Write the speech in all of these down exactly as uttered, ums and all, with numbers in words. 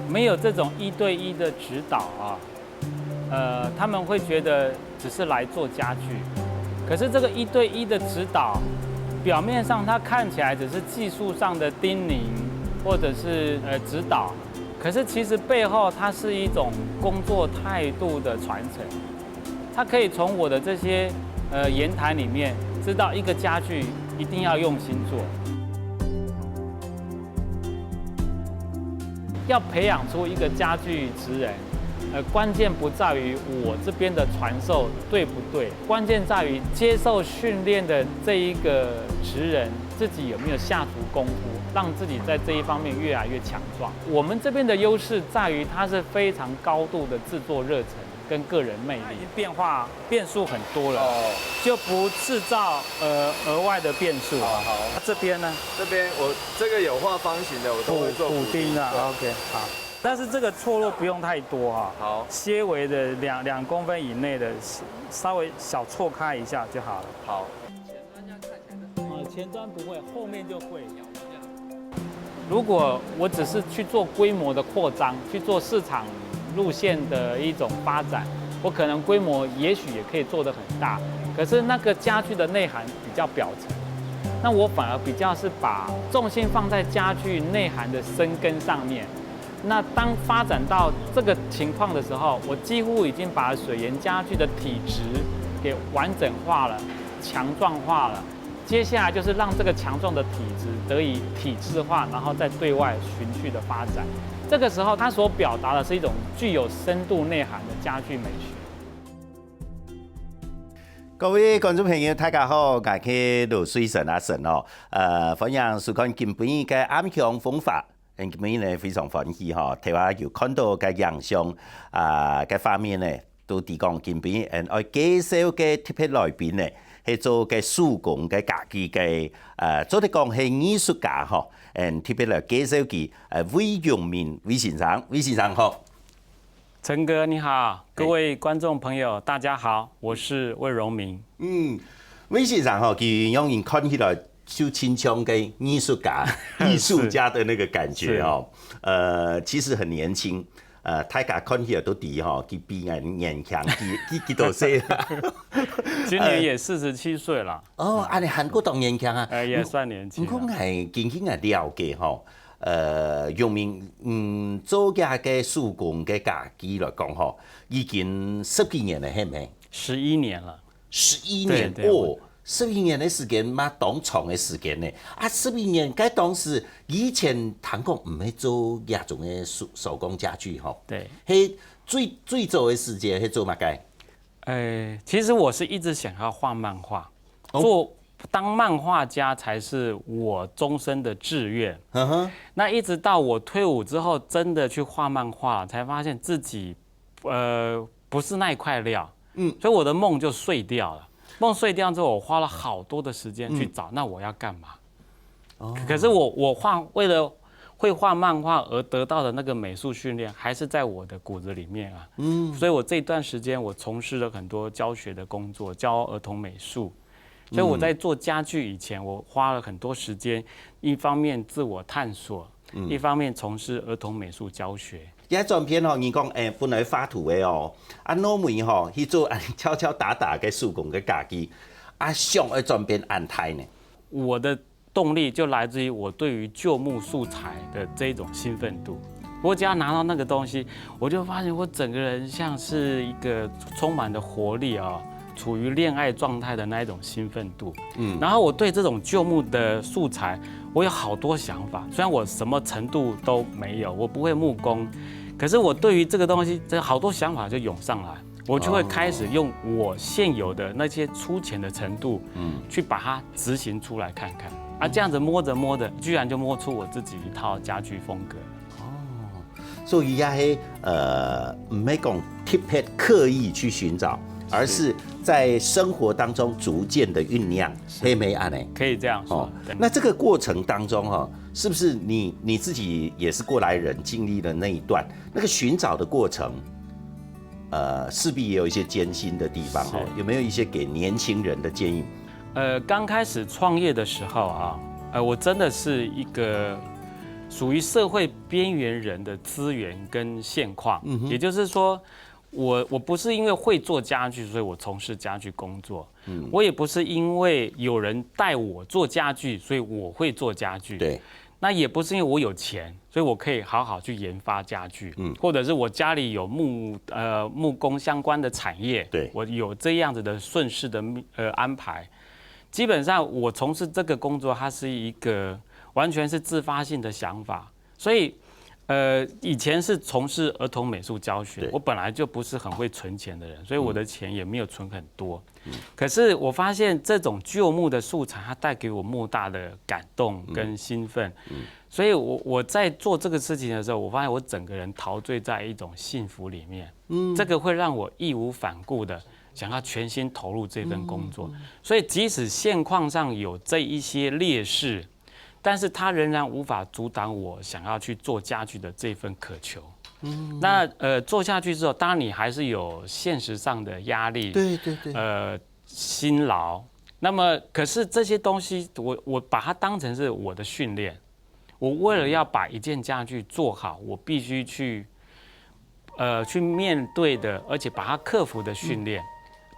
没有这种一对一的指导啊，呃，他们会觉得只是来做家具，可是这个一对一的指导，表面上它看起来只是技术上的叮咛或者是呃指导，可是其实背后它是一种工作态度的传承。他可以从我的这些呃言谈里面知道一个家具一定要用心做。要培养出一个家具职人，呃，关键不在于我这边的传授对不对，关键在于接受训练的这一个职人自己有没有下足功夫，让自己在这一方面越来越强壮。我们这边的优势在于它是非常高度的制作热忱跟个人魅力。它已经变化变数很多了，哦。就不制造呃额外的变数。好，好。这边呢？这边我这个有画方形的，我都会做补补丁的。对。OK，好。但是这个错落不用太多哈，好。些微的两两公分以内的，稍微小错开一下就好了。好。哦，前端不会，后面就会。如果我只是去做规模的扩张，去做市场路线的一种发展，我可能规模也许也可以做得很大，可是那个家具的内涵比较表层。那我反而比较是把重心放在家具内涵的深耕上面。那当发展到这个情况的时候，我几乎已经把水源家具的体质给完整化了、强壮化了。接下来就是让这个强壮的体质得以体制化，然后再对外循序的发展。这个时候，它所表达的是一种具有深度内涵的家具美学。各位观众朋友，大家好，我係罗水神阿神哦。呃，欢迎收看今晡日个暗香风华。嗯，今晡日呢非常欢喜哈，頭下有看到个影像啊，个畫面呢，都知講今晡日嗯愛介紹个特別來賓呢，係做个手工个家具个，呃，做得講係藝術家吼。嗯，特別來介紹佢，呃，魏榮明魏先生，魏先生好。 陈哥你好，各位观众朋友大家好，我是魏荣明。嗯，魏先生吼，佢让人看起来就亲像个艺术家、艺术家的那个感觉哦。呃，其实很年轻，呃，大家看起来都知吼，佢比俺年轻，佢佢几多岁啦？今年也四十七岁了。哦，啊，你还过当年轻啊？呃，也算年轻了。你讲哎，根据俺了解吼，呃，荣明，嗯，做这个手工个家具来讲吼，已经十几年了，系毋系？十一年了。十一年对对哦，十一年的时间嘛，当长的时间呢。啊，十一年，该当时以前听讲毋系做这种的手手工家具吼，对，系最最早的时间系做么个？哎，其实我是一直想要画漫画，哦做当漫画家才是我终身的志愿。嗯哼，那一直到我退伍之后，真的去画漫画，才发现自己呃不是那一块料，嗯所以我的梦就碎掉了。梦碎掉之后，我花了好多的时间去找，那我要干嘛？哦可是我我画为了会画漫画而得到的那个美术训练，还是在我的骨子里面啊。嗯所以我这段时间我从事了很多教学的工作，教儿童美术。所以我在做家具以前，我花了很多时间，一方面自我探索，一方面从事儿童美术教学。这转变吼，你讲，诶，本来画图的哦，啊，后尾吼去做恁敲敲打打个手工个家具，啊，想要转变恁大呢？我的动力就来自于我对于旧木素材的这一种兴奋度。我只要拿到那个东西，我就发现我整个人像是一个充满了活力啊，处于恋爱状态的那一种兴奋度。嗯，然后我对这种旧木的素材，我有好多想法。虽然我什么程度都没有，我不会木工，可是我对于这个东西，这好多想法就涌上来。我就会开始用我现有的那些粗浅的程度，嗯，去把它执行出来看看。啊，这样子摸着摸着，居然就摸出我自己一套家具风格。所以也係呃，毋係講特別刻意去寻找，而是在生活当中逐渐的酝酿，係毋係恁呢？可以这样说。哦，那这个过程当中哈，是不是你你自己也是过来人，经历了那一段那个寻找的过程，呃，势必也有一些艰辛的地方哈，有没有一些给年轻人的建议？呃，刚开始创业的时候啊，呃，我真的是一个属于社会边缘人的资源跟现况，也就是说，我我不是因为会做家具，所以我从事家具工作，我也不是因为有人带我做家具，所以我会做家具，对，那也不是因为我有钱，所以我可以好好去研发家具，嗯，或者是我家里有木呃木工相关的产业，对我有这样子的顺势的呃安排。基本上我从事这个工作，它是一个完全是自发性的想法，所以。呃，以前是从事儿童美术教学，我本来就不是很会存钱的人，所以我的钱也没有存很多。可是我发现这种旧木的素材，它带给我莫大的感动跟兴奋。所以我我在做这个事情的时候，我发现我整个人陶醉在一种幸福里面。嗯，这个会让我义无反顾的想要全心投入这份工作。所以即使现况上有这一些劣势，但是它仍然无法阻挡我想要去做家具的这份渴求。那呃做下去之后，当然你还是有现实上的压力，对对对，呃辛劳。那么可是这些东西，我我把它当成是我的训练。我为了要把一件家具做好，我必须去呃去面对的，而且把它克服的训练。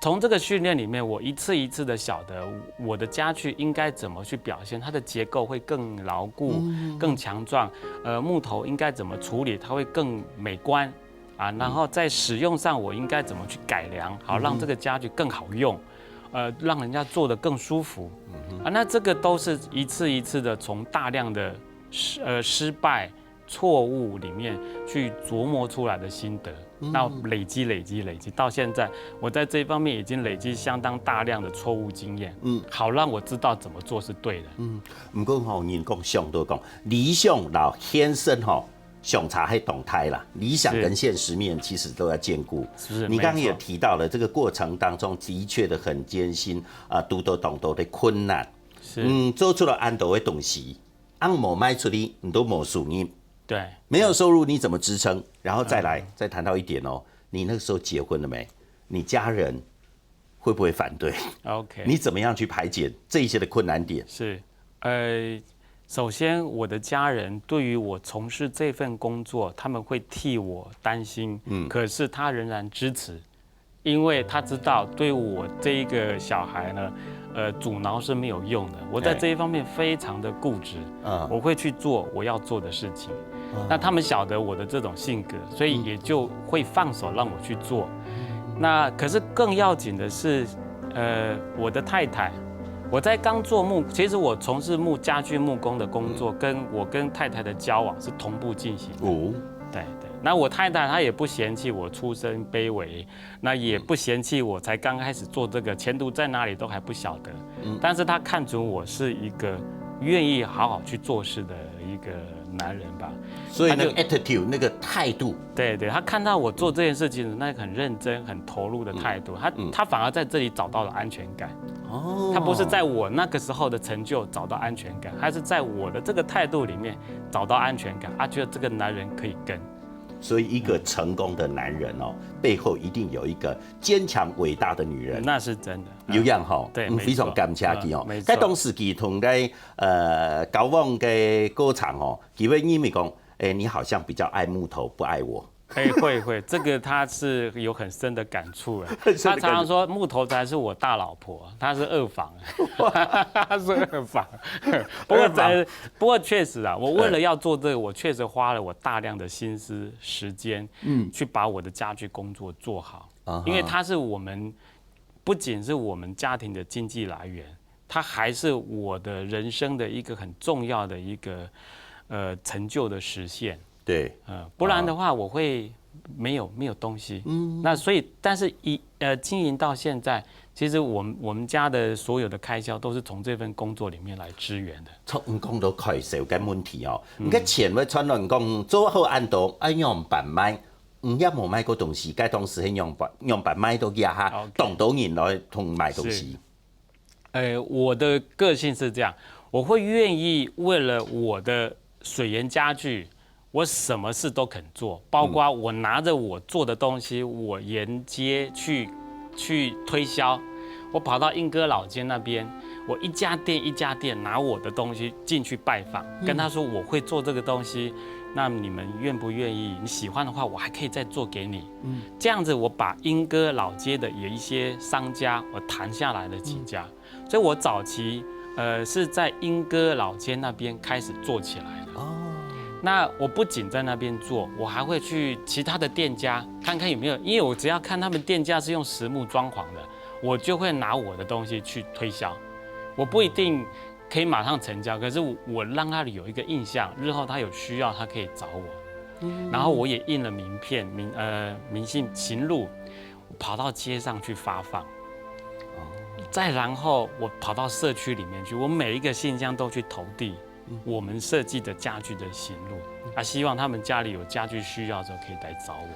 从这个训练里面，我一次一次的晓得我的家具应该怎么去表现，它的结构会更牢固、更强壮，呃，木头应该怎么处理，它会更美观啊，然后在使用上我应该怎么去改良，好让这个家具更好用，呃，让人家坐得更舒服啊。那这个都是一次一次的从大量的失呃失败错误里面去琢磨出来的心得。那累积累积累积到现在，我在这一方面已经累积相当大量的错误经验，嗯，好让我知道怎么做是对的。毋过吼，人讲想到讲，理想摎现实吼，相差还当大啦。理想跟现实面其实都要兼顾。是你刚刚也提到了这个过程当中的确的很艰辛啊，堵到当多的困难。是，嗯，做出了恁多的东西，啊，无卖出去，你都无收入，对，没有收入你怎么支撑？然后再来，再谈到一点哦，你那个时候结婚了没？你家人会不会反对？ OK，你怎么样去排解这一些的困难点？是，呃，首先我的家人对于我从事这份工作，他们会替我担心，嗯，可是他仍然支持，因为他知道对我这一个小孩呢，呃，阻挠是没有用的。我在这一方面非常的固执，嗯，我会去做我要做的事情。那他们晓得我的这种性格，所以也就会放手让我去做。那可是更要紧的是，呃，我的太太，我在刚做木，其实我从事木家具木工的工作，跟我跟太太的交往是同步进行的。哦，对对，那我太太她也不嫌弃我出身卑微，那也不嫌弃我才刚开始做这个，前途在哪里都还不晓得。但是她看准我是一个愿意好好去做事的一个男人吧。所以那个他 attitude 那个态度，对对，她看到我做这件事情的那个很认真、很投入的态度，她她反而在这里找到了安全感。哦，她不是在我那个时候的成就找到安全感，她是在我的这个态度里面找到安全感。她觉得这个男人可以跟。所以一个成功的男人哦，背后一定有一个坚强伟大的女人。那是真的。有影吼，对，嗯，没错非常感谢你哦嗯。没错该当时佢同个呃交往个过程哦，佢会认为讲，哎，你好像比较爱木头，不爱我。哎，会会，这个他是有很深的感触的。很深的感触他常常说木头才是我大老婆，她是二房，她是二房。不过在不过确实啊，我为了要做这个，我确实花了我大量的心思、时间，嗯，去把我的家具工作做好，啊哈因为它是我们不仅是我们家庭的经济来源，它还是我的人生的一个很重要的一个呃成就的实现。对，呃，不然的话，我会没有没有东西。嗯，那所以，但是一呃经营到现在，其实我们我们家的所有的开销都是从这份工作里面来支援的。从你讲到开销个问题哦，你个钱会传来讲做好恁多，哎，仰般卖？你也无卖过东西，该当时系仰般仰般卖到这下，OK，当多人来同买东西。呃，我的个性是这样，我会愿意为了我的水源家具，我什么事都肯做，包括我拿着我做的东西，我沿街去去推销。我跑到莺歌老街那边，我一家店一家店拿我的东西进去拜访，跟他说我会做这个东西，那你们愿不愿意？你喜欢的话，我还可以再做给你。嗯，这样子我把莺歌老街的有一些商家我谈下来了几家，所以我早期呃是在莺歌老街那边开始做起来的。哦，那我不仅在那边做，我还会去其他的店家看看有没有，因为我只要看他们店家是用实木装潢的，我就会拿我的东西去推销。我不一定可以马上成交，可是我我让他有一个印象，日后他有需要，他可以找我。然后我也印了名片、明呃明信行路，跑到街上去发放。再然后我跑到社区里面去，我每一个信箱都去投递我们设计的家具的行路，啊，希望他们家里有家具需要的时候可以来找我。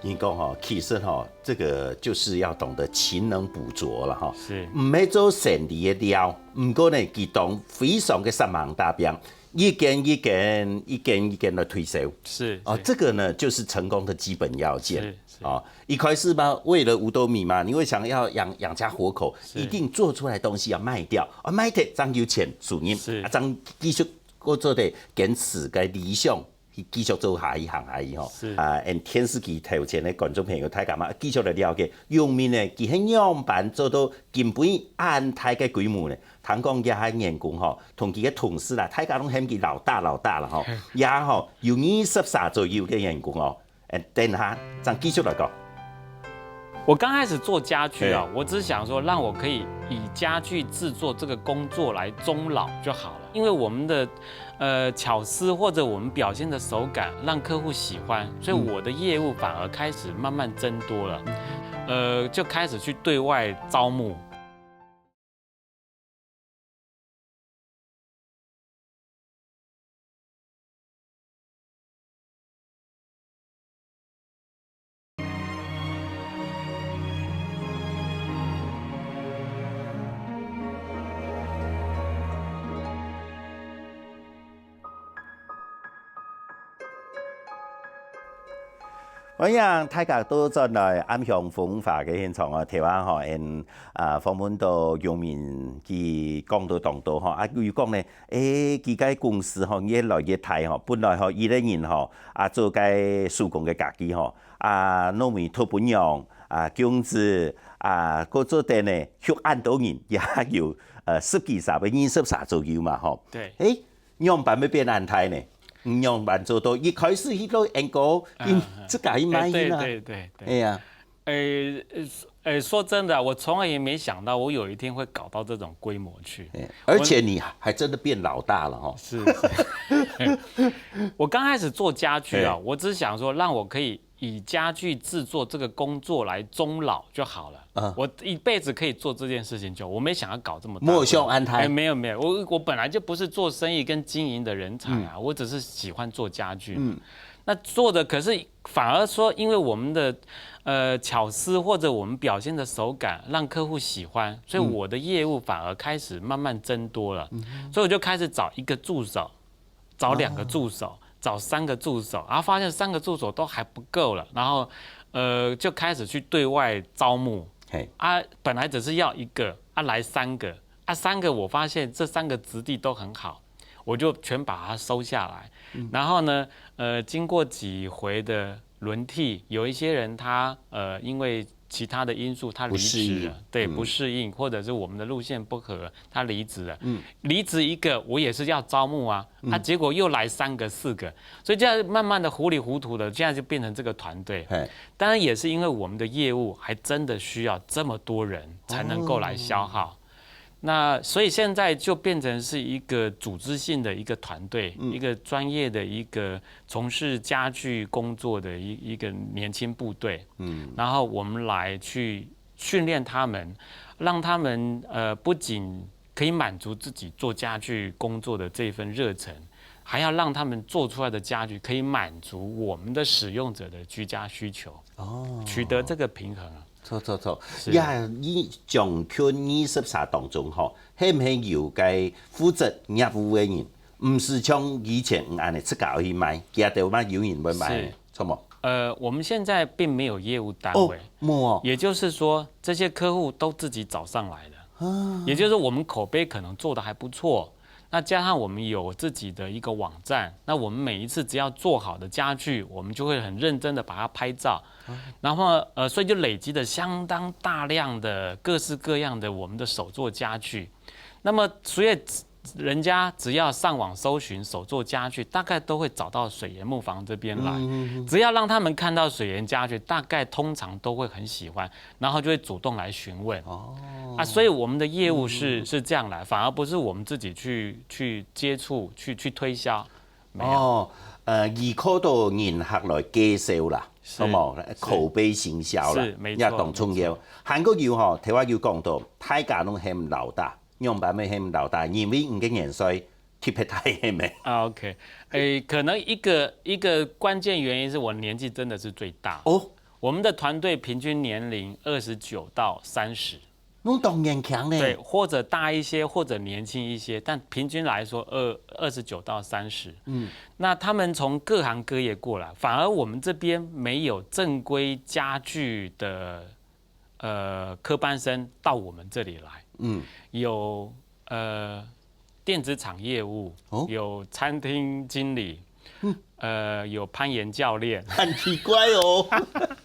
你讲哈，其实哈，这个就是要懂得勤能补拙了哈。是，毋系做生理个料，毋过呢，佢当非常个煞猛打拼，一间一间一间一间的推销。是哦，这个呢就是成功的基本要件。是是哦，一开始嘛，为了五斗米嘛，你会想要养养家活口，一定做出来东西要卖掉，啊，卖掉正有钱收入，是啊，正继续过做得坚持个理想，继续做下去行下去吼。是啊，用电视机头前个观众朋友，大家嘛继续来了解，永明呢，佢系仰般做到今晡日恁大个规模呢？听讲佢个员工吼，同佢个同事啦，大家拢喊佢老大老大了吼，也吼有二十三左右个员工哦。等下正继续来讲。我刚开始做家具啊，我只想说让我可以以家具制作这个工作来终老就好了，因为我们的呃巧思或者我们表现的手感让客户喜欢，所以我的业务反而开始慢慢增多了，呃，就开始去对外招募。欢迎大家倒转来暗香风华个现场哦，台湾吼，嗯啊，访问到永明佢讲到当多吼，啊，佢讲呢，诶，佢个公司吼越来越大吼，本来吼一个人吼，啊，做个手工个家具吼，啊，糯米托本娘啊，弓子啊，过做等呢，畜恁多人，也有呃十几三个、二十三左右嘛吼。对，诶，仰般会变恁大呢？仰般做到一开始去到英国，自家去卖去啦。对对对对，哎呀，诶诶，说真的，我从来也没想到我有一天会搞到这种规模去。而且你还真的变老大了哈。是，我刚开始做家具啊，我只想说让我可以以家具制作这个工作来终老就好了。我一辈子可以做这件事情就，我没想要搞这么大。莫想安泰。哎，没有没有，我我本来就不是做生意跟经营的人才啊，我只是喜欢做家具。嗯，那做的可是反而说，因为我们的呃巧思或者我们表现的手感让客户喜欢，所以我的业务反而开始慢慢增多了。所以我就开始找一个助手，找两个助手，找三个助手，然后发现三个助手都还不够了，然后呃就开始去对外招募。嘿，啊，本来只是要一个，啊来三个，啊三个我发现这三个质地都很好，我就全把它收下来。然后呢，呃，经过几回的轮替，有一些人他呃因为其他的因素他离不适应职了，对，不适应，或者是我们的路线不合，他离职了。嗯，离职一个，我也是要招募啊，啊，结果又来三个、四个，所以这样慢慢的糊里糊涂的，现在就变成这个团队。嘿，当然也是因为我们的业务还真的需要这么多人才能够来消耗。那所以现在就变成是一个组织性的一个团队，嗯。一个专业的一个从事家具工作的一，一个年轻部队。嗯。然后我们来去训练他们，让他们，呃，不仅可以满足自己做家具工作的这份热忱，还要让他们做出来的家具可以满足我们的使用者的居家需求。哦。取得这个平衡啊。 著，著，著。是。也，你將近二十儕當中吼，係毋係有个負責業務个人？毋係像以前恁樣自家去賣，佢兜嘛有人會賣，是。著無？呃，我们现在并没有业务单位。哦，没有哦。也就是说，这些客户都自己找上来的。啊。也就是说，我们口碑可能做得还不错，那加上我们有自己的一个网站，那我们每一次只要做好的家具，我们就会很认真地把它拍照，然后，呃，所以就累积了相当大量的各式各样的我们的手作家具。那么，所以人家只要上网搜寻手作家具，大概都会找到水源木房这边来。嗯，嗯，嗯。只要让他们看到水源家具，大概通常都会很喜欢，然后就会主动来询问。哦。啊，所以我们的业务是，嗯，嗯，嗯。是这样来，反而不是我们自己去，去接触、去，去推销。没有。哦，呃，依靠到人客来介绍啦，是，好無？是。口碑行销啦，是，没错，也當重要。没错。还个有吼，头下有讲到，大家拢喊老大，仰般会喊老大？因为你个年岁特别大，系咩？啊，OK。诶，可能一个，一个关键原因是我年纪真的是最大。哦。我们的团队平均年龄二十九到三十。 侬当年轻呢。对，或者大一些，或者年轻一些，但平均来说，二，二十九到三十。嗯。那他们从各行各业过来，反而我们这边没有正规家具的，呃，科班生到我们这里来。嗯。有，呃，电子厂业务，哦。有餐厅经理，嗯。呃，有攀岩教练。很奇怪哦。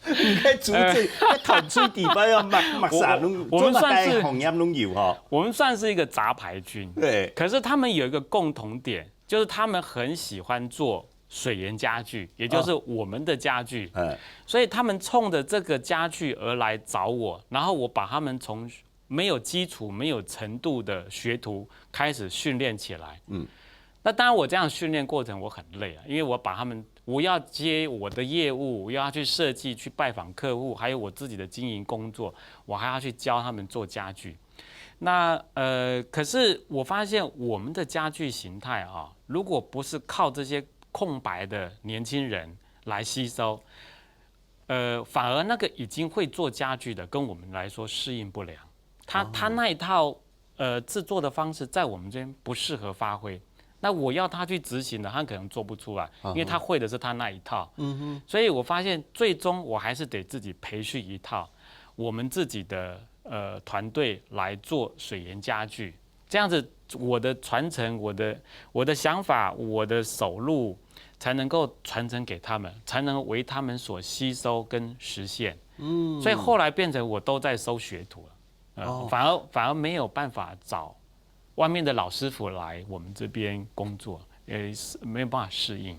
你看竹子，呃。在谈出地方要骂，骂啥东西，我，我们算是，做哪个行业都有哈。我们算是一个杂牌军。对。可是他们有一个共同点，就是他们很喜欢做水源家具，也就是，哦。我们的家具。哎。所以他们冲着这个家具而来找我，然后我把他们从没有基础、没有程度的学徒开始训练起来。嗯。那当然，我这样训练过程我很累啊，因为我把他们，我要接我的业务，我又要去设计、去拜访客户，还有我自己的经营工作，我还要去教他们做家具。那，呃，可是我发现我们的家具形态啊，如果不是靠这些空白的年轻人来吸收， 呃，反而那个已经会做家具的，跟我们来说适应不良。他，哦。他那一套，呃，制作的方式在我们这边不适合发挥。那我要他去执行的，他可能做不出来，嗯哼。因为他会的是他那一套。嗯哼。所以我发现最终我还是得自己培训一套我们自己的，呃，团队来做水源家具。 这样子，我的传承，我的，我的想法，我的手路，才能够传承给他们，才能为他们所吸收跟实现。嗯。所以后来变成我都在收学徒了，呃，哦。反而，反而没有办法找外面的老师傅来我们这边工作，呃，是没有办法适应。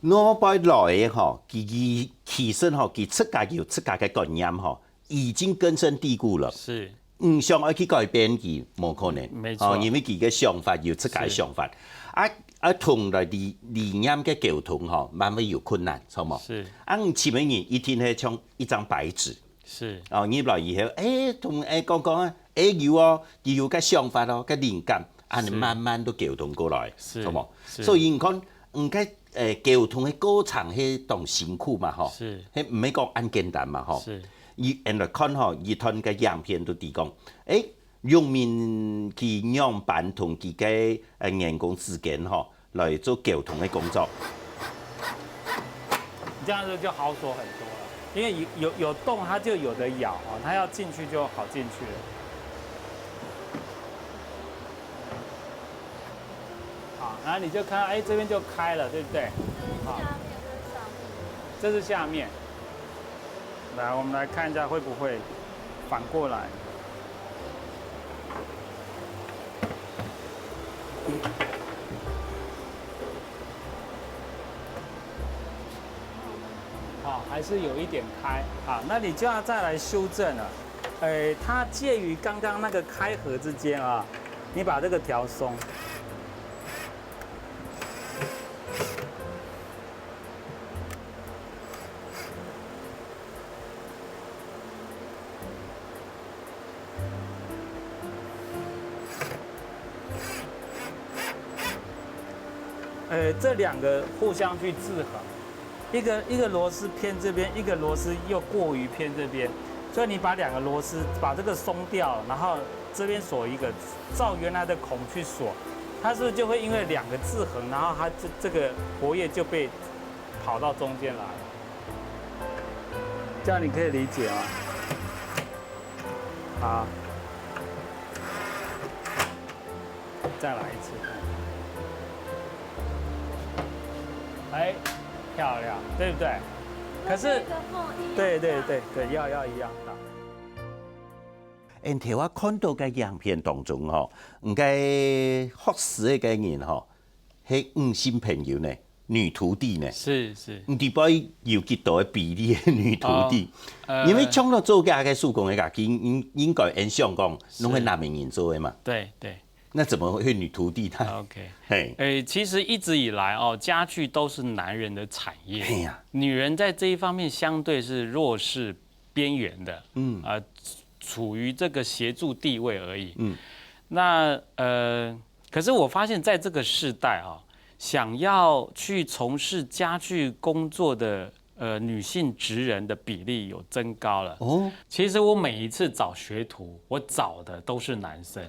外背来个吼，佢，佢其实吼，佢自家有自家个观念吼， 已经根深蒂固了。是。你想要去改变佢，无可能。没错。哦，因为佢个想法有自家个想法。是。啊，啊，同来理，理念个沟通吼，慢慢有困难，知道吗？是。啊，你前面人一定系像一张白纸。是。哦，入来以后，诶，同，诶，讲讲啊，诶，有哦，佢有个想法哦，个灵感，啊，你是。慢慢都沟通过来，是。知道吗？是。所以你看，你个，诶，沟通个过程系当辛苦嘛，吼。是。系毋系讲恁简单嘛，吼。是。 佢，𠊎來看吼，佢段个影片都提供，誒，用面佢仰般同佢个，呃，員工之間吼，來做溝通个工作。你这样子就好锁很多了，因为有，有，有洞，它就有的咬哦，它要进去就好进去了。好，然后你就看到，哎，这边就开了，对不对？好，这是下面，这是下面。来，我们来看一下会不会反过来。好，还是有一点开。好，那你就要再来修正了。哎，它介于刚刚那个开合之间啊，你把这个调松。呃，这两个互相去制衡，一个一个螺丝偏这边，一个螺丝又过于偏这边，所以你把两个螺丝把这个松掉，然后这边锁一个，照原来的孔去锁，它是不是就会因为两个制衡，然后它这这个活页就被跑到中间来了？这样你可以理解吗？好，再来一次。哎，漂亮，对不对？可是，对对对对，要要一样大。恁頭下看到个影片当中吼，你个學師个人吼，係女性朋友呢，女徒弟呢，是是，你知道有几多个比例个女徒弟？哦，呃，因为像到做家个手工个家具，应应该很想讲，拢系男人做个嘛。对对，那怎么会女徒弟她？OK，嘿，诶，其实一直以来哦，家具都是男人的产业，嘿呀，女人在这一方面相对是弱势边缘的，嗯，呃，处于这个协助地位而已。嗯，那呃，可是我发现在这个世代啊，想要去从事家具工作的呃女性职人的比例有增高了。哦，其实我每一次找学徒，我找的都是男生，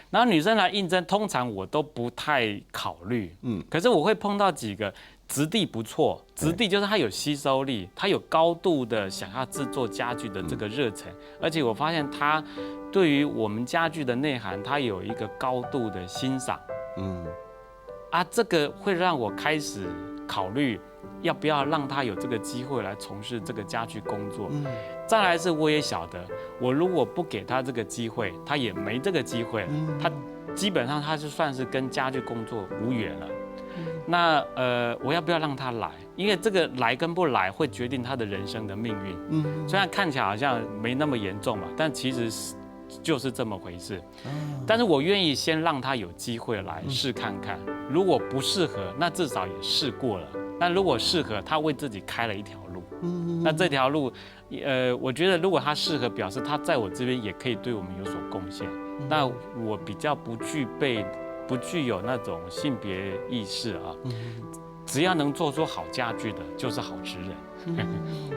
然后女生来应征，通常我都不太考虑。嗯，可是我会碰到几个质地不错，质地就是它有吸收力，它有高度的想要制作家具的这个热忱，而且我发现他对于我们家具的内涵，他有一个高度的欣赏。嗯，啊，这个会让我开始考虑要不要让他有这个机会来从事这个家具工作。嗯，再来是我也晓得，我如果不给他这个机会，他也没这个机会了。嗯，他基本上他是算是跟家具工作无缘了。那呃，我要不要让他来？因为这个来跟不来会决定他的人生的命运。嗯，虽然看起来好像没那么严重嘛，但其实是就是这么回事。但是我愿意先让他有机会来试看看，如果不适合，那至少也试过了。那如果适合，他为自己开了一条路。那这条路，呃，我觉得如果他适合，表示他在我这边也可以对我们有所贡献。那我比较不具备、不具有那种性别意识啊。只要能做出好家具的，就是好职人。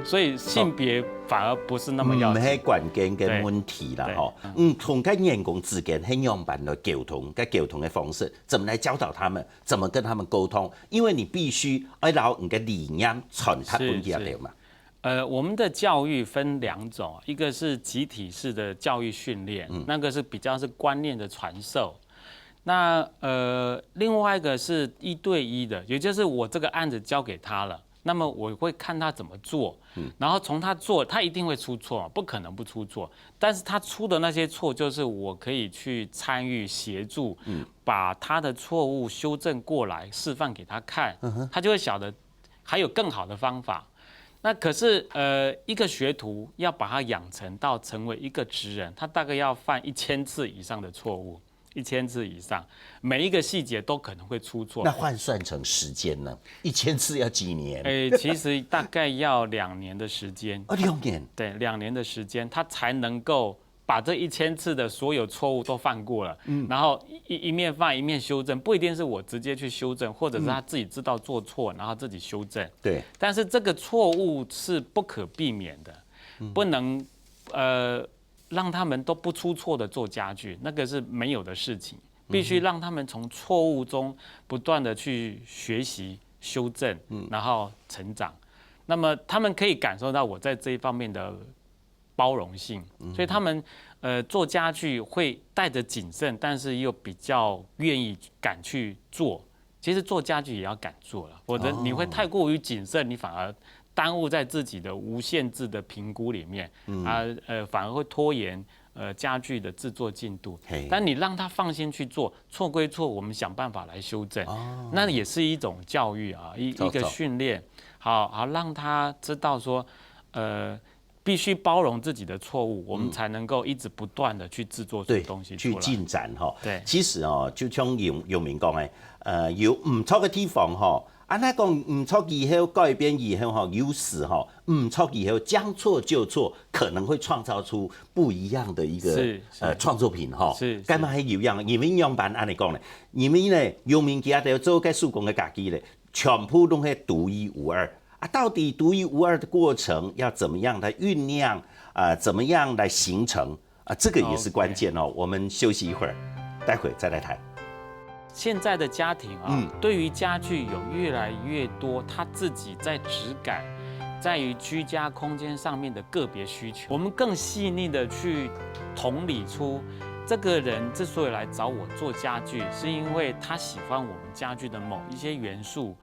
所以性别反而不是那么要紧。嗯，係关键个问题啦，吼。嗯，同个员工之间係仰般来沟通，个沟通个方式，怎么来教导他们，怎么跟他们沟通？因为你必须要让你个理念传达分佢哋嘛。呃，我们的教育分两种，一个是集体式的教育训练，那个是比较是观念的传授。那呃，另外一个是一对一的，也就是我这个案子交给他了，那么我会看他怎么做，然后从他做，他一定会出错，不可能不出错。但是他出的那些错，就是我可以去参与协助，把他的错误修正过来，示范给他看，他就会晓得还有更好的方法。那可是呃，一个学徒要把他养成到成为一个职人，他大概要犯一千次以上的错误。一千次以上，每一个细节都可能会出错。那换算成时间呢？一千次要几年？诶，其实大概要两年的时间。哦，两年。对，两年的时间，他才能够把这一千次的所有错误都犯过了，嗯，然后一一面犯一面修正，不一定是我直接去修正，或者是他自己知道做错，然后自己修正。对，但是这个错误是不可避免的，不能呃让他们都不出错的做家具，那个是没有的事情。必须让他们从错误中不断的去学习、修正，然后成长。那么他们可以感受到我在这一方面的包容性，所以他们呃做家具会带着谨慎，但是又比较愿意敢去做。其实做家具也要敢做了，否则你会太过于谨慎，你反而耽误在自己的无限制的评估里面，啊呃反而会拖延呃家具的制作进度。但你让他放心去做，错归错，我们想办法来修正。那也是一种教育啊，一一个训练，好好让他知道说，呃，必须包容自己的错误，我们才能够一直不断的去制作出东西出来。去进展哈。对，其实哦，就像永永明讲的，呃，有唔错的地方哈，啊，那讲唔错以后改变以后哈，有时哈，唔错以后将错就错，可能会创造出不一样的一个是是呃创作品哈。是，干嘛还有样？因为样板按你讲呢？因为呢，永明佢都做个手工的家己咧，全部都是独一无二。啊，到底独一无二的过程要怎么样来酝酿？啊，怎么样来形成？啊，这个也是关键哦。我们休息一会儿，待会再来谈。现在的家庭啊，嗯，对于家具有越来越多他自己在质感、在于居家空间上面的个别需求，我们更细腻的去同理出，这个人之所以来找我做家具，是因为他喜欢我们家具的某一些元素。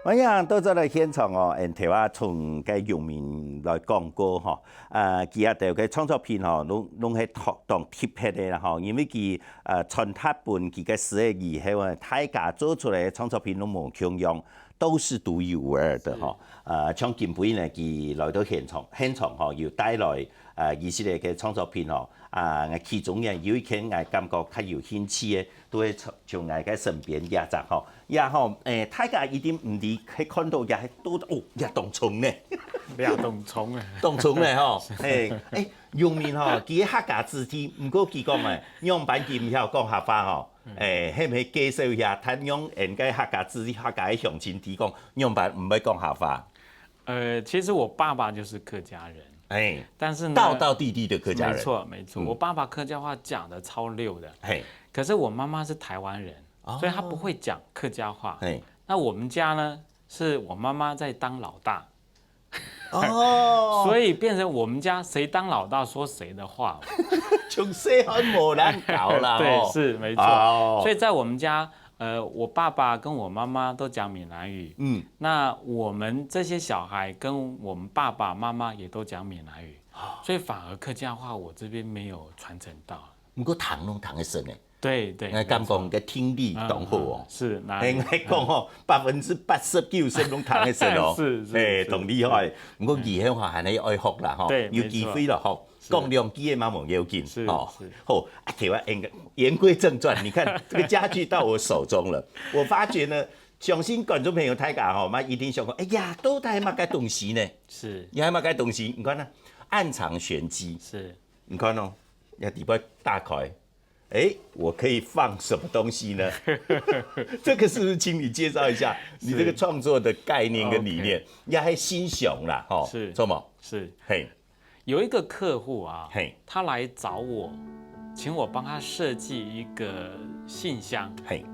歡迎倒轉來現場哦，𠊎兜啊，從該永明來講過吼，呃，佢啊，兜个創作品吼，攏攏係當當特別个啦吼，因為佢呃傳達分佢个師仔以後啊，大家做出來个創作品攏無共樣，都是獨一無二的吼。呃，像今晡日呢，佢來到現場，現場吼有帶來呃一系列个創作品吼，啊，其中呢有一件𠊎感覺較有興趣个，都係從從𠊎个身邊這隻吼。 呀吼，欸，大家一定毋知係看到也係多哦，也當重呢。也當重啊。當重呢吼，嘿，欸，永明吼，佢个客家子弟，毋過佢講欸，仰般佢毋曉講客話吼，欸，係毋係介紹一下，他用𠊎个客家子弟、客家个鄉親知講，仰般毋會講客話？呃，其实我爸爸就是客家人，哎，但是呢，道道地地的客家人，没错没错，嗯，我爸爸客家话讲得超溜的，嘿，可是我妈妈是台湾人，哦，所以他不会讲客家话。嘿，那我们家呢，是我妈妈在当老大，哦，所以变成我们家谁当老大说谁的话。从細汉無人教啦，对，吼，是没错。哦，所以在我们家，呃，我爸爸跟我妈妈都讲闽南语，嗯，那我们这些小孩跟我们爸爸妈妈也都讲闽南语，所以反而客家话我这边没有传承到。毋过聽攏聽得識呢。 對對，𠊎感覺你个聽力當好哦。是，哪裡？嘿，𠊎講吼，百分之八十九十攏聽得識哦。是是，嘿，是，當厲害。毋過以後吼，還係愛學啦吼，對，有機會了吼，沒錯。是。講兩句个嘛無要緊，是，吼。是。好，啊，對啊，言言歸正傳，你看這個家具到我手中了，我發覺呢，相信觀眾朋友大家吼，嘛一定想講，哎呀，到底係麼个東西呢？是。你係麼个東西？你看呢，暗藏玄機。是。你看哦，要底部打開， 哎，我可以放什麼東西呢？這個是不是請你介紹一下你這個創作的概念跟理念？是。OK。也還新雄啦，吼，是。做麼？是。嘿。有一個客戶啊，嘿。他來找我，請我幫他設計一個信箱。嘿。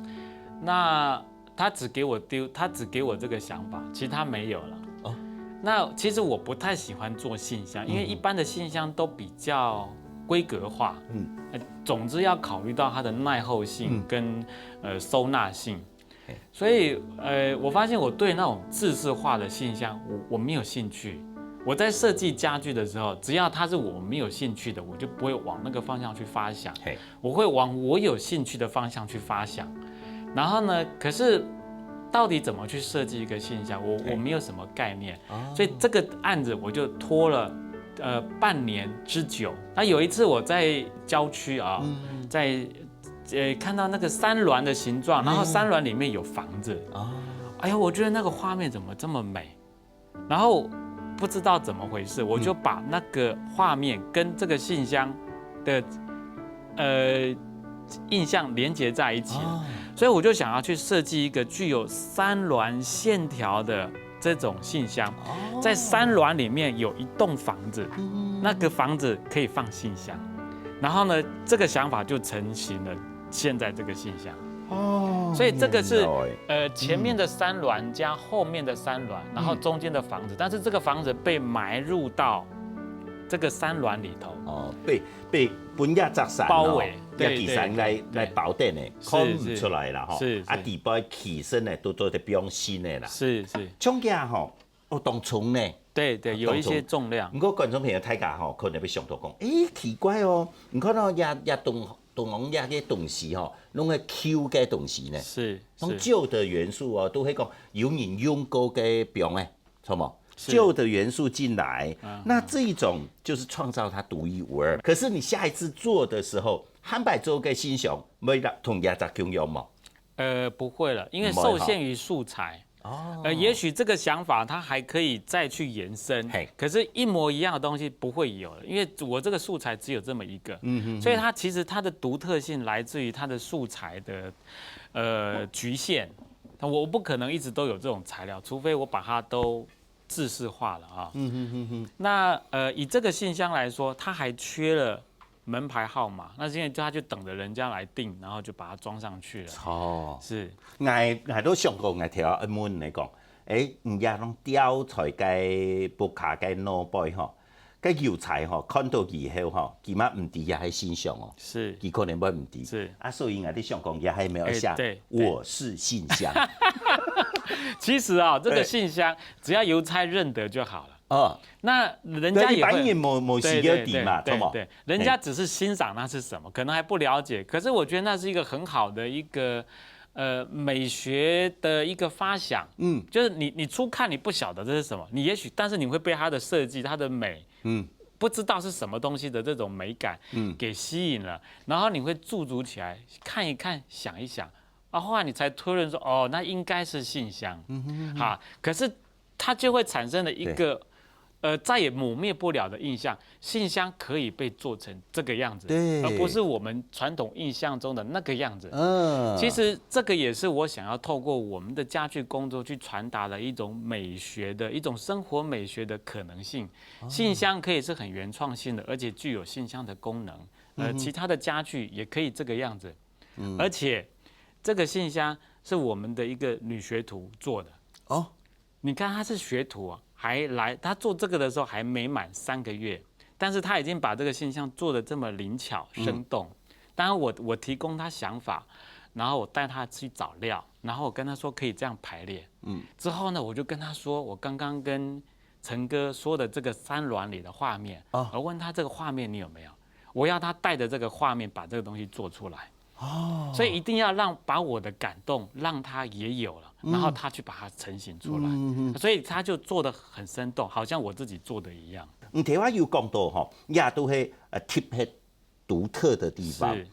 那他只給我丟，他只給我這個想法，其實他沒有了。哦。那其實我不太喜歡做信箱，因為一般的信箱都比較規格化，嗯。呃，總之要考慮到它的耐候性嗯。跟，呃，收納性。嘿。所以，呃，我發現我對那種制式化的信箱，我，我沒有興趣。我在設計家具的時候，只要它是我沒有興趣的，我就不會往那個方向去發想。嘿。 我會往我有興趣的方向去發想。然後呢，可是到底怎麼去設計一個信箱，我，對。我沒有什麼概念。哦。所以這個案子我就拖了，呃，半年之久。那有一次我在郊區啊，嗯。在，呃，看到那個山巒的形狀，然後山巒裡面有房子。嗯。哦。哎呦，我覺得那個畫面怎麼這麼美？ 然後不知道怎麼回事，我就把那個畫面跟這個信箱的，呃，印象連結在一起了。哦。所以我就想要去設計一個具有山巒線條的這種信箱。哦。在山巒裡面有一棟房子，嗯。那個房子可以放信箱。然後呢，這個想法就成型了現在這個信箱。 哦，所以這個是，很妙欸。呃，前面的山巒加後面的山巒，嗯。然後中間的房子，但是這個房子被埋入到這個山巒裡頭。哦，被，被分一隻山哦，包圍，对，也其实来，对，对。来包等呢，是，看毋出来啦吼。是，是。啊，底背其实呢，都做得放心的啦。是，是。像个吼，哦，当重呢。对，对，啊，有一些重量。当重。不过观众朋友大家吼，可能会想到讲，诶，奇怪哦，你看到呀，呀，东，东方呀个东西吼，弄个旧个东西呢，是，是。从旧的元素哦，都会讲有人用过个表哎。 什么？是。旧的元素进来，啊，那这一种就是创造它独一无二。可是你下一次做的时候，还会做个新想，会同这只共样吗？呃，不会了，因为受限于素材。哦。呃，也许这个想法它还可以再去延伸，嘿。可是一模一样的东西不会有了，因为我这个素材只有这么一个。嗯哼哼。所以它其实它的独特性来自于它的素材的，呃，局限。那我不可能一直都有这种材料，除非我把它都制式化了啊。嗯哼哼哼。那，呃，以这个信箱来说，它还缺了门牌号码，那现在就，他就等着人家来订，然后就把它装上去了。哦。是。𠊎，𠊎都想过，𠊎头先问你讲，诶，你也弄吊在个屋下个外背吼，个邮差吼，看到以后吼，佢嘛毋知也係信箱哦。是。佢可能會毋知。是。啊，所以𠊎就想讲，也係没有写，诶，对，对。我是信箱。其实啊，这个信箱只要邮差认得就好了。哦。那人家也会，对，一般人没，没需要知嘛，对，对，对，对，对，人家只是欣赏那是什么，可能还不了解。可是我觉得那是一个很好的一个，呃，美学的一个发想。嗯。就是你，你初看你不晓得这是什么，你也许，但是你会被它的设计、它的美，嗯。不知道是什么东西的这种美感，嗯。给吸引了，然后你会驻足起来看一看、想一想，啊，后来你才推论说，哦，那应该是信箱。嗯哼哼哼。哈，可是它就会产生了一个，对。呃，再也抹灭不了的印象，信箱可以被做成这个样子，对。而不是我们传统印象中的那个样子。嗯。其实这个也是我想要透过我们的家具工作去传达的一种美学的，一种生活美学的可能性。哦。信箱可以是很原创性的，而且具有信箱的功能。呃，嗯哼。其他的家具也可以这个样子。嗯。而且这个信箱是我们的一个女学徒做的。哦。你看她是学徒啊，还来，她做这个的时候还没满三个月，但是她已经把这个信箱做得这么灵巧、嗯。生动。当然我，我提供她想法，然后我带她去找料，然后我跟她说可以这样排列。嗯。之后呢，我就跟她说，我刚刚跟陈哥说的这个山峦里的画面，哦。我问她这个画面你有没有？我要她带着这个画面把这个东西做出来。哦。所以一定要让，把我的感动让她也有了，嗯。然后她去把它成型出来。嗯，嗯，嗯。所以她就做得很生动，好像我自己做的一样。你头先有讲到吼，也都是，呃，特别独特的地方。是。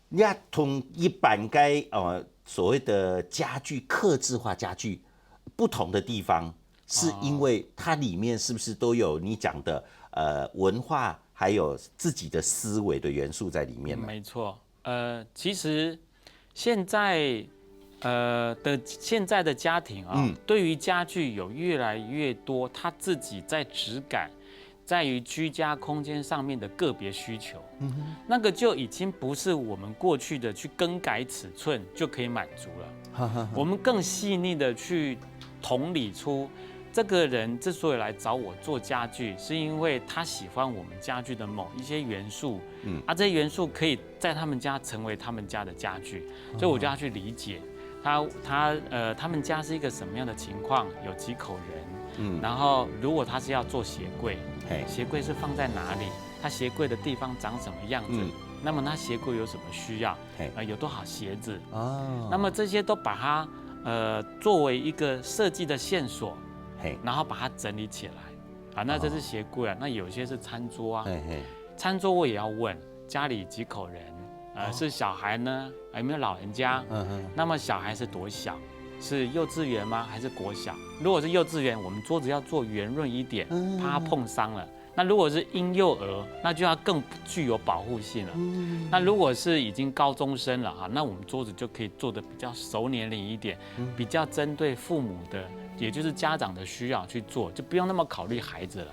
也同一般个，呃，所谓的家具，客制化家具不同的地方，是因为它里面是不是都有你讲的，呃，文化，还有自己的思维的元素在里面呢？嗯，没错。呃，其实现在，呃，的，现在的家庭啊，嗯。对于家具有越来越多他自己在质感，在于居家空间上面的个别需求。嗯哼。那个就已经不是我们过去的去更改尺寸就可以满足了。哈哈哈。我们更细腻的去同理出，这个人之所以来找我做家具，是因为他喜欢我们家具的某一些元素，嗯。啊，这些元素可以在他们家成为他们家的家具，所以我就要去理解他，他，呃，他们家是一个什么样的情况，有几口人，嗯。然后如果他是要做鞋柜，嘿。鞋柜是放在哪里，他鞋柜的地方长什么样子，嗯。那么他鞋柜有什么需要，嘿。呃，有多少鞋子，哦。那么这些都把它，呃，作为一个设计的线索，嘿。然后把它整理起来。啊，那这是鞋柜啊，哦。那有些是餐桌啊。嘿，嘿。餐桌我也要问，家里几口人？呃，哦。是小孩呢，还有没有老人家？嗯，嗯。那么小孩是多小？是幼稚园吗？还是国小？如果是幼稚园，我们桌子要做圆润一点，嗯。怕它碰伤了。那如果是婴幼儿，那就要更具有保护性了。嗯。那如果是已经高中生了哈，那我们桌子就可以做得比较熟年龄一点，嗯。比较针对父母的，也就是家长的需要去做，就不用那么考虑孩子了。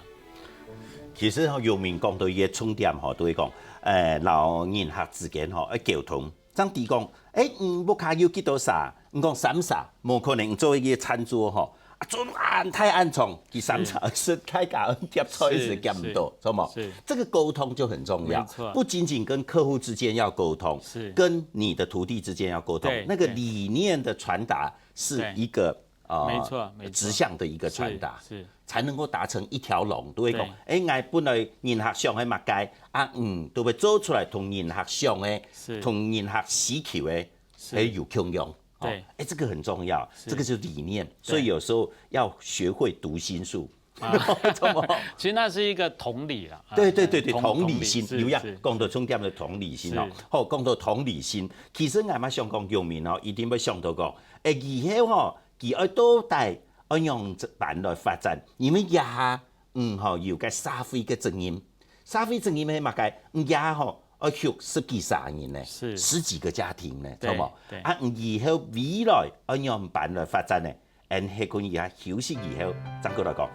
其实吼，永明讲到一个重点吼，都会讲，呃，老人客之间吼，要沟通。正知讲，诶，嗯，屋下有几多儕？你讲三儕，无可能做一个餐桌吼，啊，做恁大恁長，佢三餐食大家夾菜時夾毋到，是無？這個溝通就很重要，不僅僅跟客戶之間要溝通，跟你的徒弟之間要溝通，那個理念的傳達是一個呃，沒錯，沒錯，直向的一個傳達，是，是，才能夠達成一條龍，都會講，對，欸，𠊎本來人客想个麼个啊，嗯，都會做出來同人客想个，是，同人客需求个，是，還有共樣，哦，對，欸，這個很重要，是，這個就是理念，對，所以有時候要學會讀心術。啊，怎麼？其實那是一個同理啦，啊，對對對對，同理心，同理，是，有呀，是，講到重點的同理心哦，是，好，講到同理心，其實𠊎嘛想講，永明哦，一定會想到講，欸，以後吼，佢愛到底愛仰般來發展，因為這下，嗯吼，有個社會个責任，社會責任係麼个？嗯，這下吼，愛畜十幾儕人呢，是，十幾個家庭呢，對，好無？對，啊，嗯，以後未來愛仰般來發展呢？ 恁係講一下休息以後，正過來講。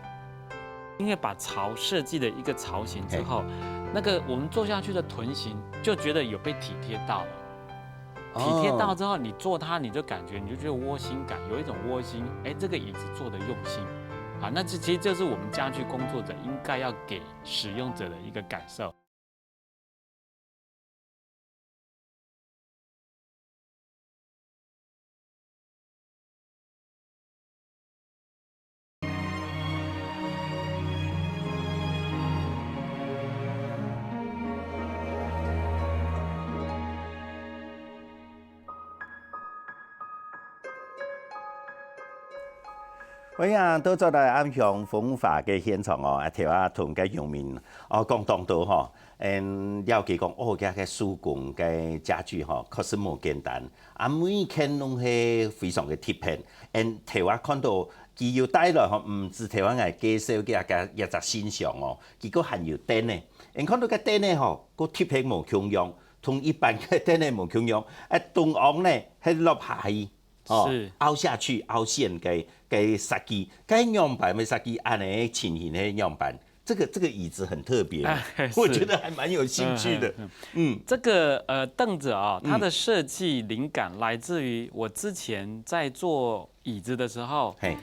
因為把巢設計了一個巢型之後，嘿，那個我們做下去的豚型就覺得有被體貼到了。哦。體貼到之後，你坐它，你就感覺，你就覺得窩心感，有一種窩心，欸，這個椅子做的用心。啊，那這其實就是我們家具工作者應該要給使用者的一個感受。 歡迎倒轉來暗香風華个現場哦，啊，頭下同个永明哦，講當多吼，嗯，了解講哦，這个手工个家具吼，確實無簡單。 啊，每件攏係非常个特別。嗯，頭下看到佢有帶來吼，毋止頭下𠊎介紹个這个一隻新箱哦，佢个還有凳仔。嗯，看到个凳仔吼，个特別無共樣，同一般个凳仔無共樣。欸，中央呢，係落下去，哦，是，凹下去、凹陷个个設計，該仰般个設計，恁仔情形係仰般？ 這個這個椅子很特別，啊，是。我覺得還蠻有興趣的。嗯，嗯，嗯。嗯。這個，呃，凳子啊，嗯。它的設計靈感來自於我之前在做椅子的時候，嘿。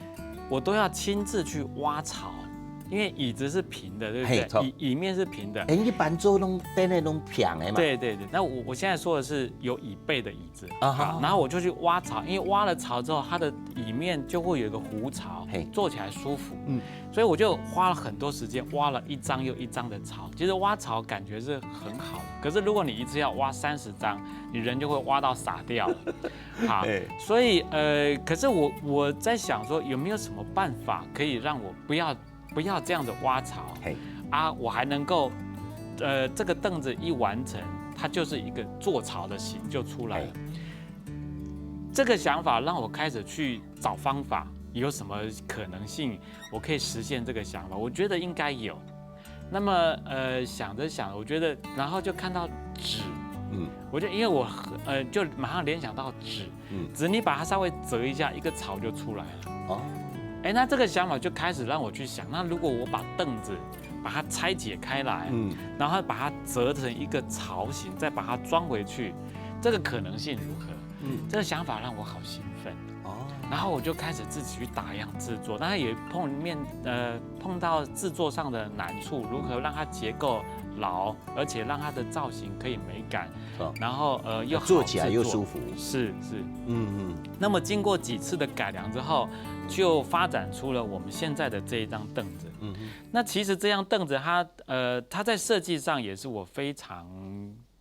我都要親自去挖槽，因為椅子是平的，對不對？嘿，著。椅，椅面是平的。欸，一般做攏，凳仔攏平的嘛。對，對，對。那我，我現在說的是有椅背的椅子。 啊哈。好，然後我就去挖槽，因為挖了槽之後，它的椅面就會有一個弧槽，嘿。坐起來舒服。嗯。所以我就花了很多時間，挖了一張又一張的槽。其實挖槽感覺是很好的，可是如果你一次要挖三十張，你人就會挖到傻掉了。好，嘿。所以，呃，可是我，我在想說，有沒有什麼辦法可以讓我不要，不要這樣子挖槽？嘿。啊，我還能夠，呃，這個凳子一完成，它就是一個坐槽的型就出來了。嘿。 這個想法讓我開始去找方法，有什麼可能性我可以實現這個想法？我覺得應該有。那麼，呃，想著想著，我覺得，然後就看到紙，嗯。我就，因為我，呃，就馬上聯想到紙，嗯。紙你把它稍微折一下，一個槽就出來了。哦。欸，那這個想法就開始讓我去想，那如果我把凳子把它拆解開來，嗯。然後把它折成一個槽型，再把它裝回去，這個可能性如何？ 嗯。這個想法讓我好興奮。哦。然後我就開始自己去打樣製作，但是也碰面，呃，碰到製作上的難處，如何讓它結構牢，而且讓它的造型可以美感，哦。然後，呃，又好製作。坐起來又舒服。是，是。嗯，嗯。那麼經過幾次的改良之後，就發展出了我們現在的這一張凳子。嗯哼。那其實這張凳子它，呃，它在設計上也是我非常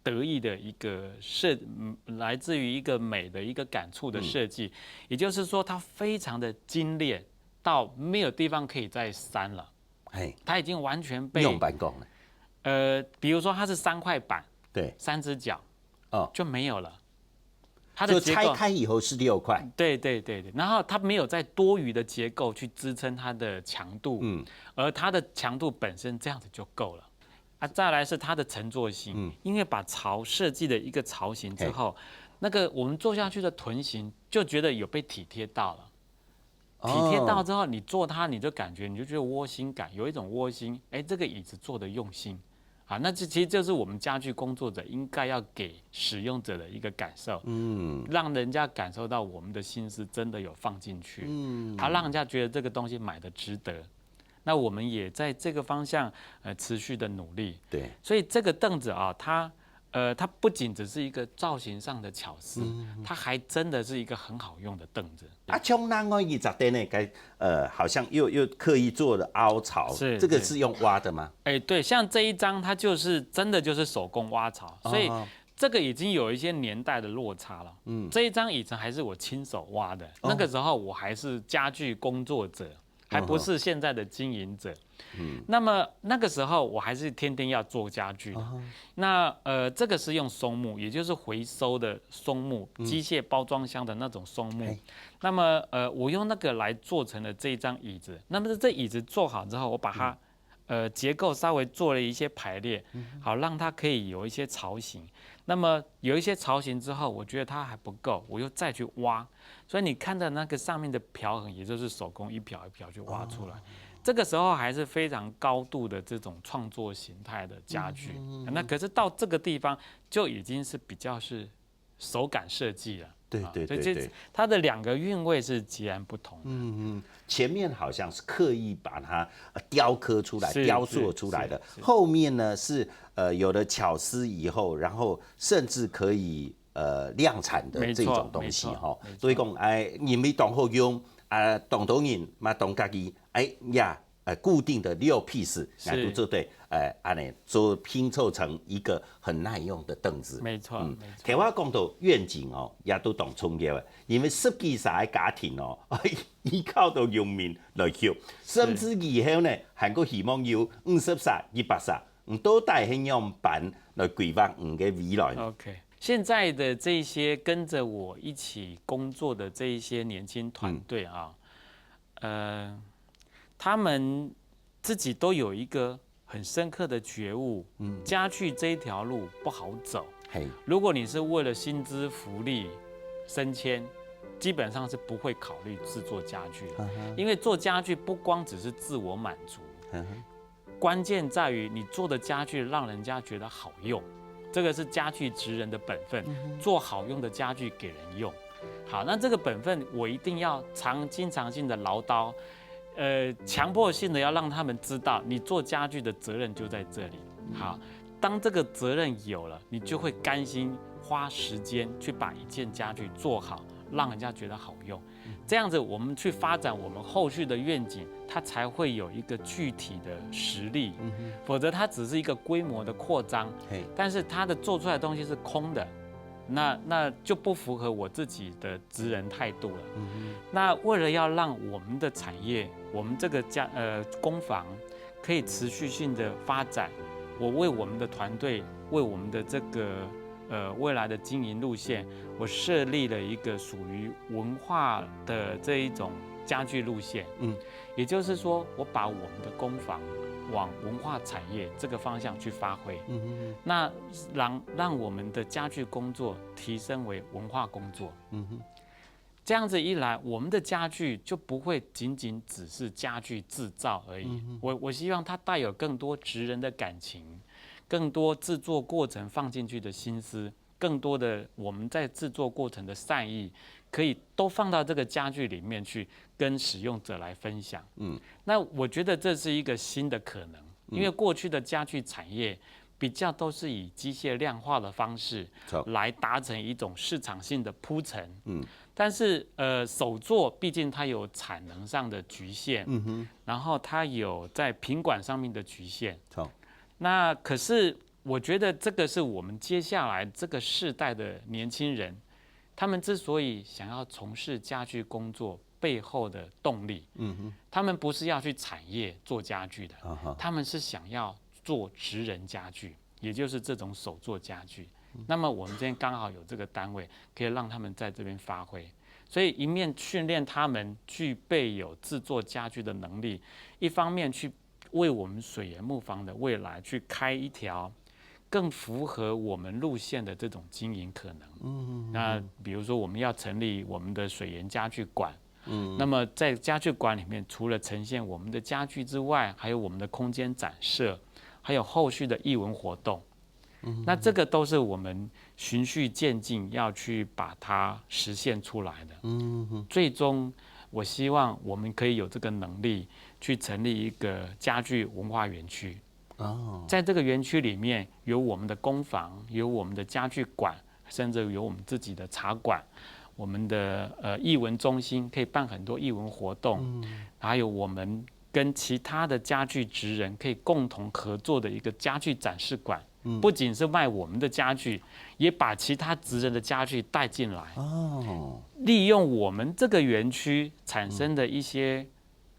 得意的一個設，嗯，來自於一個美的一個感觸的設計，嗯。也就是說，它非常的精煉，到沒有地方可以再刪了。嘿。它已經完全被，仰般講呢？呃，比如說它是三塊板，對。三隻腳，哦。就沒有了。它的結構，就拆開以後是六塊。對，對，對，對。然後它沒有再多餘的結構去支撐它的強度，嗯。而它的強度本身這樣子就夠了。 啊，再來是它的承坐性，嗯。因為把槽設計了一個槽型之後，嘿。那個我們坐下去的臀型就覺得有被體貼到了。哦。體貼到之後，你坐它，你就感覺，你就覺得窩心感，有一種窩心，欸，這個椅子做得用心。啊，那这其实就是我们家具工作者应该要给使用者的一个感受，嗯，让人家感受到我们的心思真的有放进去，嗯，啊，让人家觉得这个东西买的值得。那我们也在这个方向呃持续的努力。对，所以这个凳子啊，它呃它不仅只是一个造型上的巧思，它还真的是一个很好用的凳子。啊，像另外一只凳呢，该呃好像又又刻意做了凹槽，是这个是用挖的吗？哎，对，像这一张，它就是真的就是手工挖槽，所以哦这个已经有一些年代的落差了。嗯，这一张椅子还是我亲手挖的，那个时候我还是家具工作者，还不是现在的经营者。嗯，那么那个时候我还是天天要做家具的。那呃，这个是用松木，也就是回收的松木，机械包装箱的那种松木。那么呃，我用那个来做成了这一张椅子。那么这椅子做好之后，我把它呃结构稍微做了一些排列，好让它可以有一些槽型。那么有一些槽型之后，我觉得它还不够，我又再去挖。所以你看到那个上面的瓢痕，也就是手工一瓢一瓢去挖出来。这个时候还是非常高度的这种创作形态的家具。那可是到这个地方就已经是比较是手感设计了。对对对对，它的两个韵味是截然不同的。嗯嗯，前面好像是刻意把它雕刻出来、雕塑出来的，是后面呢是呃有了巧思以后，然后甚至可以呃量产的这种东西哈。所以讲，哎，你们当好用啊，当多人嘛当家己，哎呀。呃，固定的六 piece，来都做对，呃，按呢做拼凑成一个很耐用的凳子。没错，嗯，台湾讲到愿景哦，也都当重要的，因为十几岁的家庭哦，依靠到农民来畜，甚至以后呢，还个希望有五十岁、一百岁，你到底是样办来规划你的未来？OK，现在的这些跟着我一起工作的这一些年轻团队啊，嗯。呃，他们自己都有一个很深刻的觉悟，嗯，家具这一条路不好走。嘿，如果你是为了薪资、福利、升迁，基本上是不会考虑制作家具的，因为做家具不光只是自我满足，关键在于你做的家具让人家觉得好用，这个是家具职人的本分，做好用的家具给人用。好，那这个本分我一定要常经常性的唠叨，呃，强迫性的要让他们知道，你做家具的责任就在这里。好，当这个责任有了，你就会甘心花时间去把一件家具做好，让人家觉得好用。这样子，我们去发展我们后续的愿景，它才会有一个具体的实力。否则，它只是一个规模的扩张，但是它的做出来的东西是空的。那那就不符合我自己的职人态度了。那为了要让我们的产业，我们这个家呃工坊可以持续性的发展，我为我们的团队，为我们的这个呃未来的经营路线，我设立了一个属于文化的这一种家具路线。嗯，也就是说，我把我们的工坊往文化产业这个方向去发挥。嗯，那让让我们的家具工作提升为文化工作。嗯哼，这样子一来，我们的家具就不会仅仅只是家具制造而已。我我希望它带有更多职人的感情，更多制作过程放进去的心思，更多的我们在制作过程的善意，可以都放到这个家具里面去跟使用者来分享。嗯，那我觉得这是一个新的可能。因为过去的家具产业比较都是以机械量化的方式来达成一种市场性的铺陈。嗯，但是呃，手作毕竟它有产能上的局限，嗯哼，然后它有在品管上面的局限。好，那可是我觉得这个是我们接下来这个世代的年轻人，他们之所以想要从事家具工作，背后的动力。嗯哼，他们不是要去产业做家具的，他们是想要做职人家具，也就是这种手作家具。那么我们这边刚好有这个单位，可以让他们在这边发挥。所以一面训练他们具备有制作家具的能力，一方面去为我们水源木坊的未来去开一条更符合我们路线的这种经营可能。嗯，那比如说我们要成立我们的水源家具馆，嗯，那么在家具馆里面，除了呈现我们的家具之外，还有我们的空间展示，還有後續的藝文活動。那這個都是我們循序漸進要去把它實現出來的。最終，我希望我們可以有這個能力去成立一個家具文化園區。在這個園區裡面，有我們的工坊，有我們的家具館，甚至有我們自己的茶館，我們的呃藝文中心可以辦很多藝文活動，還有我們跟其他的家具職人可以共同合作的一個家具展示館。不僅是賣我們的家具，也把其他職人的家具帶進來，哦，利用我們這個園區產生的一些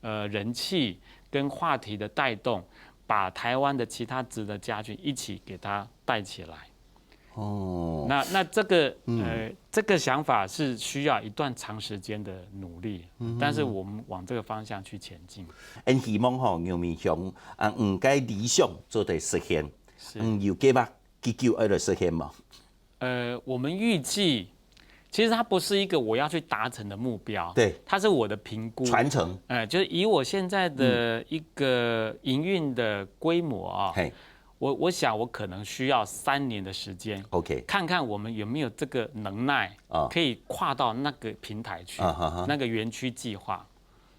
呃人氣跟話題的帶動，把台灣的其他職人的家具一起給它帶起來。哦，那那這個呃這個想法是需要一段長時間的努力，但是我們往這個方向去前進。恁希望吼，楊明兄啊，你个理想做得實現，嗯，有計劃幾久愛來實現無？呃，我們預計，其實它不是一個我要去達成的目標，對，它是我的評估。傳承，呃，就是以我現在的一個營運的規模啊，嘿我我想我可能需要三年的時間， OK，看看我們有沒有這個能耐，啊可以跨到那個平台去，啊哈哈那個園區計劃，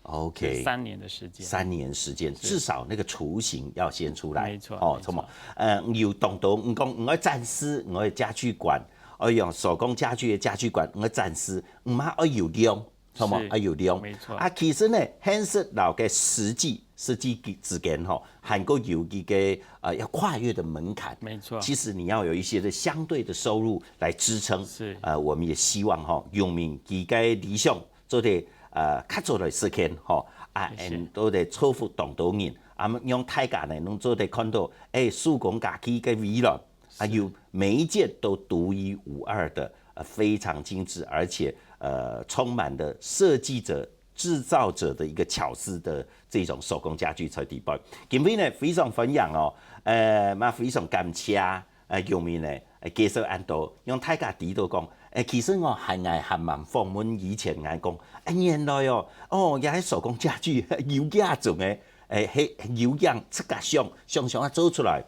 OK，三年的時間。三年時間，至少那個雛形要先出來。沒錯哦，沒錯著無？呃，有當多，你講你愛展示，你愛家具館，哎喲，手工家具的家具館，你愛展示，你嘛愛有量，著無？是愛有量。沒錯啊，其實呢，現實摎个實際，實際之間吼，還過有一個呃要跨越的門檻。沒錯其實你要有一些的相對的收入來支撐。是呃，我們也希望吼，楊明佢个理想做得呃較早來實現吼，啊，謝謝恁做得造福當多人，啊，讓大家呢能做得看到，哎，手工家具个未來，啊，有每一件都獨一無二的，呃，非常精緻，而且呃充滿了設計者、製造者的一個巧思的這種手工家具在底背。今晡日呢非常歡迎哦，呃，嘛非常感謝。呃，楊明呢，呃，介紹恁多，讓大家知道講，誒，其實我還𠊎還蠻訪問以前𠊎講，誒，原來哦，哦，也係手工家具有這種誒，誒，係有樣自家想，想想要做出來，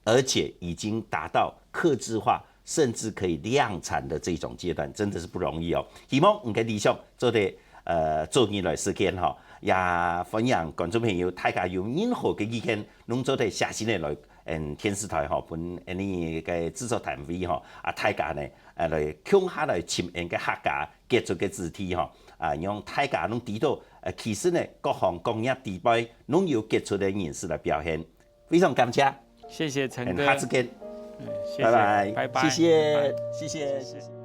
而且已經達到客製化，甚至可以量產的這種階段，真的是不容易哦。希望你个理想做得，呃，做你來實現吼，也歡迎觀眾朋友，大家有任何个意見，攏做得寫信來 嗯，電視台吼，分恁呢个製作單位吼，啊，大家呢，呃，來共下來尋恁个客家傑出个主題吼，啊，讓大家攏知道，呃，其實呢，各行各業底背攏有傑出个人士來表現。非常感謝，謝謝陳哥，嗯，下次見，嗯，謝謝，拜拜，拜拜，謝謝，拜拜謝謝。謝謝。